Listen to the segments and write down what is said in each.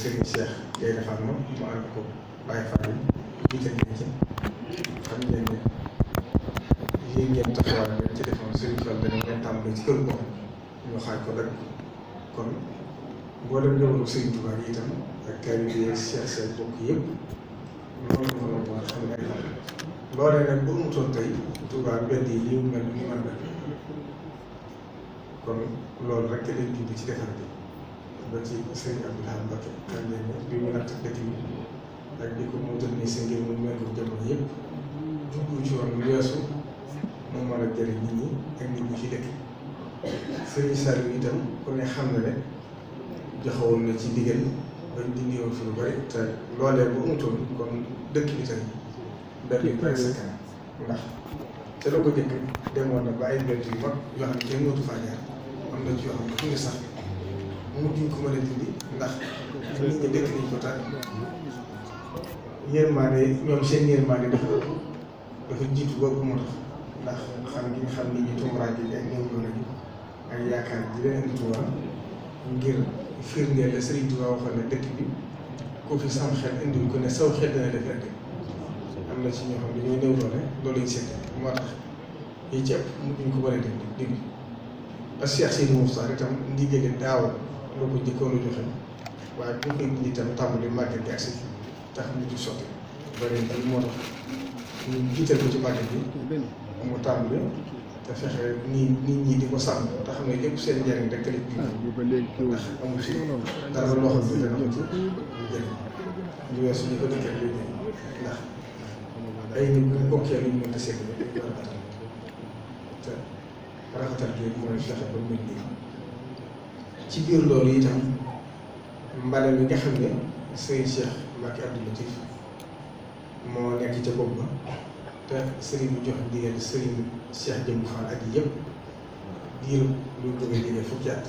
Serigne Cheikh Gueye defal ma mu ànd ko Baye Fall yi jiital leen ci xam ngeen ne yéen ngeen taxawaay ngeen ci defoon Serigne Fall dana ngeen tàmbali ci kër gox ñu xaaj ko rek kon mboolem njabootu Serigne Touba yi itam ak taalibe yi Cheikh seen bokk yëpp loolu moo la war xam ne loolee nag bu amutoon tey Touba mbedd yi li mu mel ni man la kon loolu rek lañ jublu ci defar bi ba ci Serigne Abdou Lahad Mbacké xam ngeen ne bi mu natt dëkk bi ak di ko moderniser ngir mu mel ko jamono yëpp jublu ci woon lu weesu moo mën a jëriñ nit ñi ak nit ñi ci dëkk Serigne Saliou itam ku ne xam na ne joxewoon na ci ndigal bañ dindi woon fi lu bari te loolee bu amutoon kon dëkk bi tey mbedd yi presque ndax te la ko jëkk demoon na ba ay mbedd yu mag yoo xam ne kenn mootu faa jaar am na ci yoo xam ne fu ne sax mujjuñ ko mën a dindi ndax nit ñi dëkk nañ ko taal yërmaande ñoom seen yërmaande dafa jiitu boobu moo tax ndax xam gi nga xam nit ñi tumuraanke gi ak néew doole gi ak yaakaar ji leen indi Tuubaa ngir firndeel la Sëriñ Tuubaa waxoon ne dëkk bi ku fi sam xel indiw ko ne saw xel dana def rek am na ci ñoo xam ne dañoo néew doole loolu lañ seet moo tax yi ci ëpp mujjuñ ko mën a dindi ak Cheikh Sidi Moustapha itam ndigal daaw loo ko njëkkoon a joxe waaye bu koy dindi itam tàmbali màggal gi ak si tax mu ci sotti bari na moo tax ñu jiital ko ci màggal bi mu tàmbali te fexe nit ñi di ko sàmm te xam ne lépp seen njëriñ rek la ñu ndax amul si dara loo xam ne dana ko ci jëriñ lu weesu ñu ko dëkkee léegi ndax ay nit ñu bokkee lu ñu mën a seetlu te rafetal gi mooy fexe ba mel nii ci biir loolu itam mbale mi nga xam ne Serigne Cheikh Mbacké Abdou Latif moo nekk ca bopp ba te Serigne bi jox ndigal Serigne Cheikh Jëmb Fall ak yëpp diir lu bëgg a jege fukki at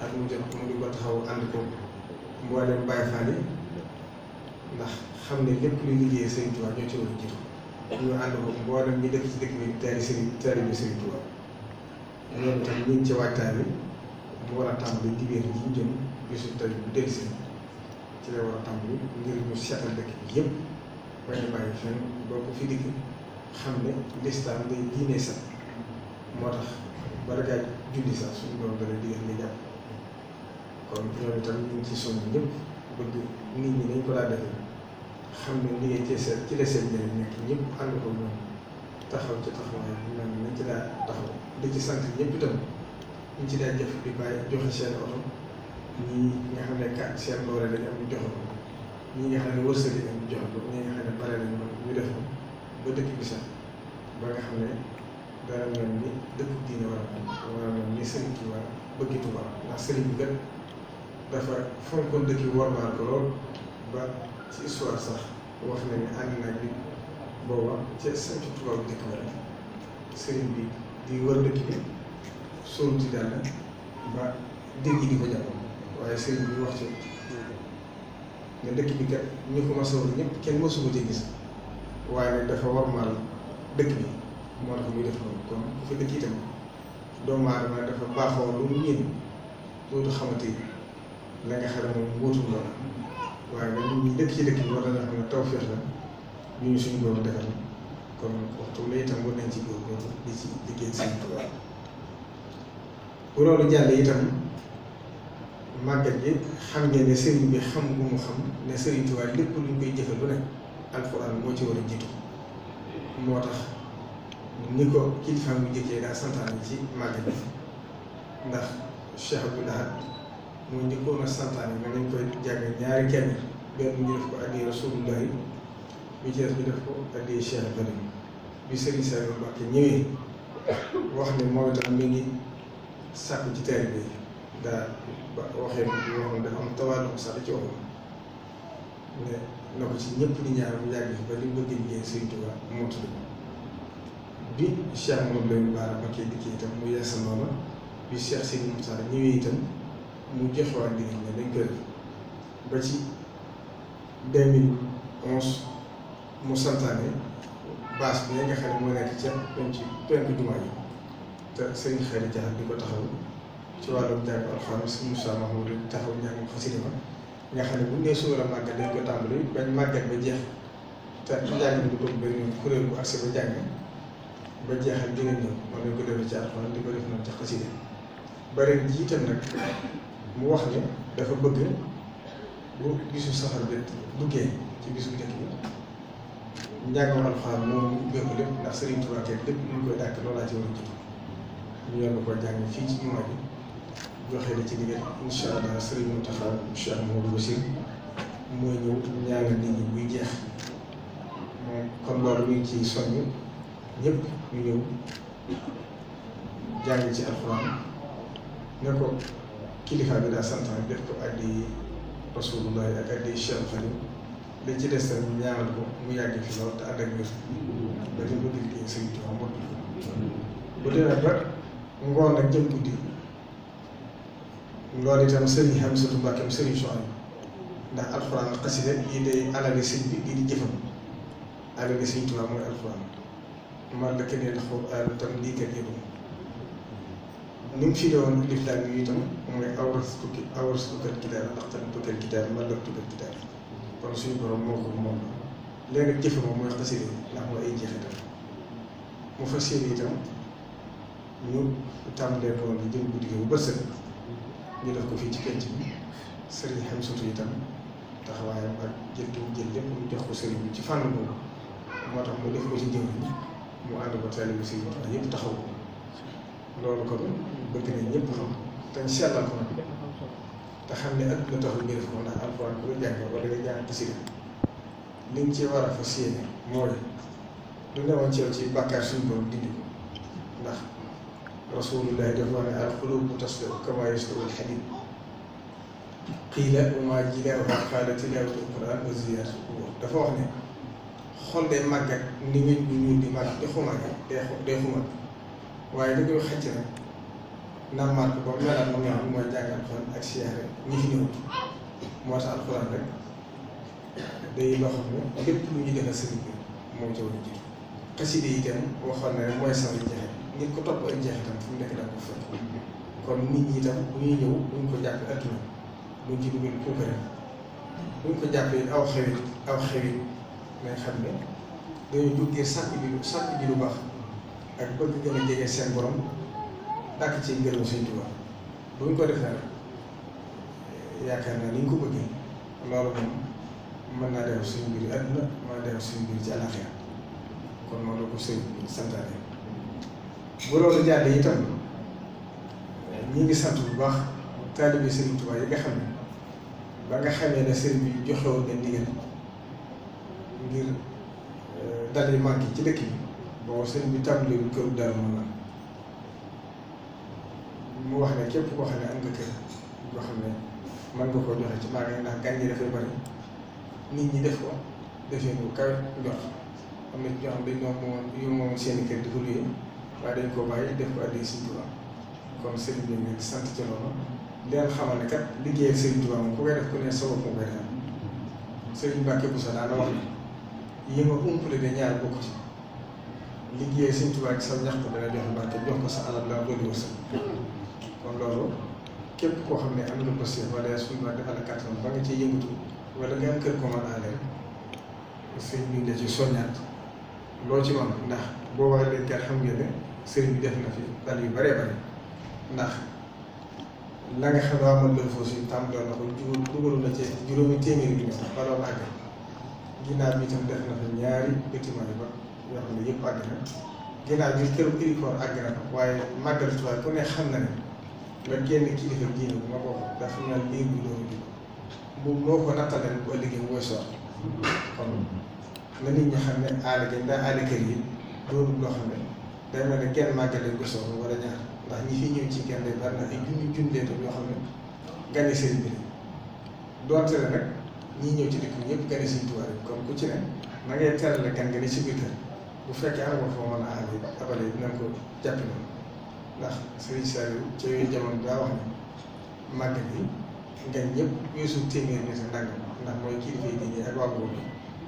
ak mu jot mu di ko taxaw ànd ko mboolem Baye Fall yi ndax xam ne lépp luy liggéeyee Serigne Touba ñoo ci war a jiitu ñu ànd ko mboolem ñi dëkk ci dëkk bi taali bi Serigne Touba ñoom itam ñu ngi ci waajtaay bi mu war a tàmbali dibéer ji ñu jëm bisu tey bu dellusi ci la war a tàmbali ngir ñu seetal dëkk bi yëpp bañ a bàyyi fenn boo ko fi dikk xam ne lislaam day diine sax moo tax bala ngaa julli sax suñu doom dana digal nga jàpp kon ñoom itam ñu ngi ci soññ ñëpp bëgg nit ñi nañ ko daa defee xam ne liggéey ci la seen njëriñ nekk ñëpp ànd ko ñoom taxaw ci taxawaay bi mel nañ ci daa taxaw di ci sant ñëpp itam ñu ci daa jëf di bàyyi joxe seen oto ñii nga xam ne seen doole dañu am ñu joxe ko ñi nga xam ne wërsëg yi am ñu joxe ko ñi nga xam ne bare nañu ñu def ko ba dëkk bi sax ba nga xam ne dara mel ni dëkk diine war a mel ni Sëriñ Tuubaa bëgg Tuubaa ndax sëriñ bi kat dafa fonkoon dëkk yi warmaal ko lool ba ci histoire sax wax na ne ànd naag bi booba ca Sëriñ Tuubaa bu dëkk ba rek sëriñ bi di wër dëkk bi sóoru ci dàll ba dégg di ko jàpp waaye sëriñ bi wax ci ne dëkk bi kat ñu ko mas a wër ñëpp kenn mësu ko ci gis waaye nag dafa warmaal dëkk bi moo tax muy def loolu kon ku fi dëkk itam doomu aadama dafa baaxoo lu mu ñëw dootu xamante la nga xam ne moom mbóotum loolu waaye nag ñun ñi dëkk ci dëkk bi war nañoo xam ne tawfeex la ñu ñu suñu boobu defal kon waxtu la itam war nañ ci góorgóorlu di ci liggéey Sëriñ Tuubaa bu loolu jàllee itam màggal gi xam ngeen ne sëriñ bi xam gu mu xam ne Sëriñ Tuubaa lépp luñ koy jëfe lu ne alxuraan moo ci war a jiitu moo tax ni ko kilifaam bu njëkkee daa santaane ci màggal bi ndax Cheikh Abdou Lahad moo njëkkoon a santaane nga nañ koy jàng ñaari kenn benn ñu def ko addee Rasulullahi bi ci def ñu def ko addee Cheikh Ibrahim bi Serigne Saliou Mbacké ñëwee wax ne moom itam mi ngi sàkku ci teer bi daa ba waxee yoo xam ne dafa am tawaadu ko sax ci waxoon ne na ko ci ñëpp di ñaar bu yàgg ba li bëgg liggéey Sëriñ Tuubaa moo tudd bi Cheikh Mouhamadou Lamine Bara Mbacké dikkee itam mu yeesal noonu bi Cheikh Sidi Moussa ñëwee itam mu joxewaat ndigal ne dañ koy def ba ci 2011 mu santaane bâche bi nga xam ne moo nekk ca penku jumaa yi te Serigne Khary Diakhaté di ko taxaw ci wàllum jàng alxuraan Serigne Moussa Mahamadou taxaw njàng xasida ma nga xam ne bu ñu nee suba la màggal dañ ko tàmbali bañ màggal ba jeex te njàng bi du toog benn kuréel bu accès ba jàng ba jeexal dina ñëw mën nañ ko defee ci alxuraan di ko def noonu ci xasida ba ren jiitam nag mu wax ne dafa bëgg bu bisu safar bi duggee ci bisu njëkk bi njàngam alxuraan moom ubbee ko lépp ndax Serigne Touba teg lépp lu ñu koy dàkk loolaa ci war a jiitu ñu yor ko jàng fii ci jumaa bi joxe la ci ndigal incha allah Serigne Mountakha Cheikh Mouhamadou Bachir mooy ñëw ñaanal nit ñi buy jeex moom kon loolu ñu ngi ciy soññ ñëpp ñu ñëw jàng ci alxuraan ne ko kilifa bi daa santaan def ko addi Rasulullah ak addi Cheikh Khadim li ci des tamit ñu ñaanal ko mu yàgg fi lool te ànd ak wér ba di ko liggéey Sëriñ Tuubaa mot bu demee ba ngoon nag jëm guddi loolu itam Sëriñ Hamsatu Mbàkke Sëriñ Souhaïbou ndax alxuraan ak xasida lii day alali sëñ bi lii di jëfam alali Sëriñ Tuubaa mooy alxuraan man la keneen alxuraan tam lii kat yëpp ni mu fi doon lif daal yi itam mooy awrastukal kitaab axtantukal kitaab mallaktukal kitaab kon suñu borom moo ko moom la léegi jëfe moom mooy xasida yi ndax mooy ay jeexital mu fas yéene itam ñu tàmbalee ko di jëm guddi gi bu bët set ñu def ko fii ci penc bi sëriñ Hamsatu itam taxawaayam ak jël gi mu jël lépp mu jox ko sëriñ bi ci fànn boobu moo tax mu def ko ci jëw bi mu ànd ko taalibe bi sëriñ bi yëpp taxaw ko loolu kon bëgg nañ ñëpp xam te ñu sellal ko nag te xam ne adduna taxul ñu def ko ndax alxuraan bu la jàngee wala nga jàng xasida li nga ci war a fas yéene mooy lu newoon ci yow ci bàkkaar suñu borom dindi ko ndax rasulullah dafa wax ne al qulubu tasda'u kamaa yasda'u al hadiid qiila wa maa jilaa'uhaa qaala tilaawatul qur'aan wa ziyaadatuhu dafa wax ne xol day màggat ni weñ bu ñuul di màgg di xumaat day xumaat waaye li koy xëcc nag nammaat ko ba melaat ma mel mooy jàng alxuraan ak siyaare ñi fi ñëwut moo tax alxuraan rek day loo xam ne lépp lu ñu defal sëriñ bi moo ca war a jiitu xaside yi itam waxoon na ne mooy sama jeexit nit ko topp ay jeexitam fu mu nekk daa ko fekk kon nit ñi itam bu ñuy ñëw buñ ko jàppee adduna buñ ci dugal puukare buñ ko jàppee aw xewit nañ xam ne dañoo jógee sàkk ji lu baax ak bëgg gën a jege seen borom dàkk ci ngërëm Sëriñ Tuubaa bu ñu ko defee rek yaakaar naa ni ñu ko bëggee loolu moom mën naa def suñu mbir àdduna mën naa def suñu mbir ci àllaaxira kon noonu la ko sëriñ bi santaane bu loolu jàllee itam ñi ngi sant bu baax taalibe Sëriñ Tuubaa yi nga xam ne ba nga xamee ne sëriñ bi joxewoon na ndigal ngir dal yi manqué ci dëkk bi bon sëriñ bi tàmbalee bu këru Daaru Manaan mu wax ne képp koo xam ne am nga kër boo xam ne mën nga koo joxe ci magasin ndax gan yi dafay bari nit ñi def ko defee ko kaw njort am na ñoo xam dañ ñoo moom seen kër di ko luyee waaye dañ koo bàyyi def ko addi Sëriñ Tuubaa kon sëriñ bi ngi sant ci loolu leen xamal ne kat liggéeyal Sëriñ Tuubaa moom ku koy def ku ne sa bopp mu koy defal sëriñ Mbàkke Buso daana wax ne yi ma umpale de ñaar bokk ci liggéeyal Sëriñ Tuubaa ci sa ñaxtu dana joxe barke jox ko sa alal la dooli wërsëg kon loolu képp koo xam ne am na possible wala suñu ba defal kàttan ba nga ciy yëngatu wala nga am kër commande à l'air sëñ bi la ci soññaat loo ci man ndax boo waxee léegi kat xam ngeen ne sëriñ bi def na fi dal yu bëree bëri ndax la nga xam ne waa man loolu foofu si tàmbaloon na ko dugalu na ci juróomi téeméeri bi ñëw baloon àgg ginnaaw bi itam def na fa ñaari bâtiment yu ba yoo xam ne yëpp àgg na ginnaaw bi këru héliport àgg na waaye màggal Tuubaa ku ne xam na ne nga génn kilifa diine bu ma ko dafa mel biir bi doon dugg bu moo ko nattalee bu ëllëgee mooy soor kon na nit ñi xam ne aada gi ndax aada kër yi doonul loo xam ne day mel ne genn màggal lañ ko soxla wala ñaar ndax ñi fi ñëw ci genn day bari na ay junni tam yoo xam ne gane sëriñ bi doonte ne nag ñii ñëw ci dëkk bi ñëpp gane Sëriñ Tuubaa rek kon ku ci ne na ngay terale gan nga ne ci biir kër bu fekkee am nga foo mën a aale abale dinañ ko jàpp na ndax Serigne Saliou ci yooyu jamono daa wax ne màggal bi nga ñëpp weesu téeméer nit ak ndàngam ndax mooy kilifa yi diine ak waa boobu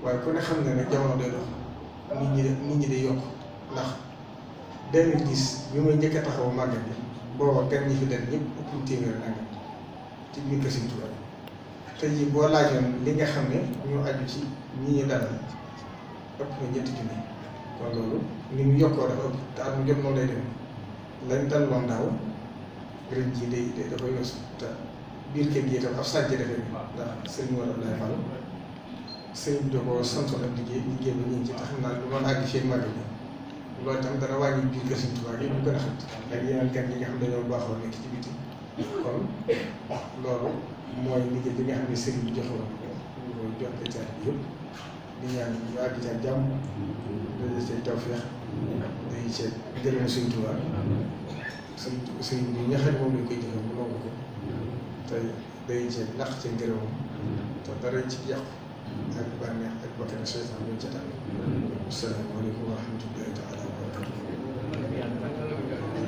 waaye ku ne xam ne nag jamono day dox nit ñi day yokk ndax 2010 bi may njëkk a taxawu màggal bi booba gan ñi fi dem ñëpp ëpp téeméer ak ndàngam ci biir kër Sëriñ Tuubaa tey jii boo laajoon li nga xam ne ñoo aju ci ñi ñu dalal ëpp na ñetti junni kon loolu ni mu yokkoo dafa ëpp te at mu jot noonu lay dem lañ daloon daaw ren jii day dafay yos te biir kër gi itam ab sànce defee ndax sëriñ Mor Abdoulaye Fall sëriñ bi da ko santoon ak liggéey ba ñu ngi ci tax naa lu doon àgg fii màgg bi loolu itam dana wàññi biir kër Sëriñ Tuubaa yi bu gën a xat ak yeneen gan yi nga xam ne dañoo baaxoo nekk ci biti kon loolu mooy liggéey bi nga xam ne sëriñ bi joxe woon ko ñu koy jot état bi yëpp di ñaan ñu àgg ca jàmm dañu cay tawfeex dañu cee gërëm Sëriñ Tuubaa sëriñ bi nga xam ne moom lañ koy jëfee mu nangu ko te dañu cee laq ca ngërëmam te dara ci yàqu ak bànneex ak bakkan seytaan luñ ca tànn. Asalaamaaleykum wa rahmatullahi taala wa barakatuh.